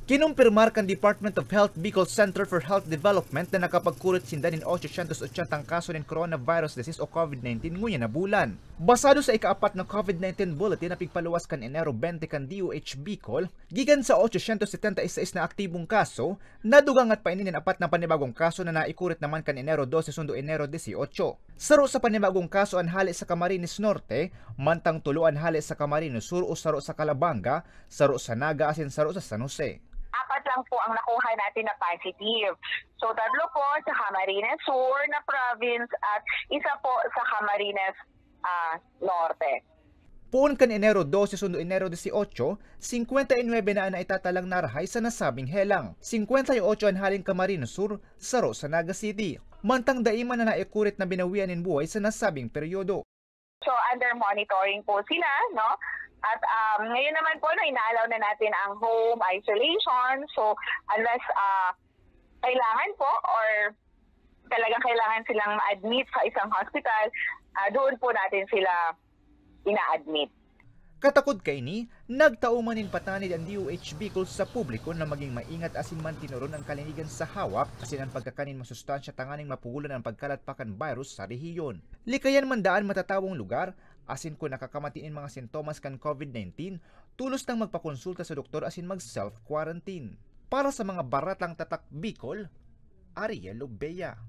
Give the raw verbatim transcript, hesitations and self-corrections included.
Kinumpirmar kan Department of Health Bicol Center for Health Development na nakapagkurit sinda nin ochocientos ochenta kaso nin coronavirus disease o COVID nineteen ngunyan na bulan. Basado sa ikaapat na COVID nineteen bulletin na pigpaluwas kan Enero twenty kan D O H Bicol, gikan sa ochocientos setenta y seis na aktibong kaso, nadugangat pa ini nin apat na panibagong kaso na naikurit naman kan Enero dose sundo Enero dieciocho. Saro sa panibagong kaso an hale sa Camarines Norte, mantang tulo an hale sa Camarines Sur o saro sa Calabanga, saro sa Naga asin saro sa San Jose. Apat lang po ang nakuha natin na positive. So, tatlo po sa Camarines Sur na province at isa po sa Camarines, ah, Norte. Poon kan Enero dose sundo Enero dieciocho, singkwenta y nuebe na an naitatalang narahay sa nasabing helang. Singkwenta y ocho an haling Camarines Sur, saro sa Naga City. Mantang dai man na naikurit na binawian nin buhay sa nasabing peryodo. So, under monitoring po sila, no? At, um, ngayon naman po, no, inaalaw na natin ang home isolation. So, unless, ah, kailangan po or talagang kailangan silang ma-admit sa isang hospital, ah, doon po natin sila ina-admit. Katakod kaini, nagtao man nin patanid an D O H Bicol sa publiko na maging maingat asin mantinuron an kalinigan sa hawak asin an pagkakan nin masustansya tanganing mapugulan an pagkalat pa kan virus sa rehiyon. Likayan man daan matatawong lugar, asin kun nakakamati nin mga sintomas kan COVID nineteen, tulos nang magpakonsulta sa doktor asin mag-self-quarantine. Para sa mga baratang tatak Bicol, Ariel Obeya.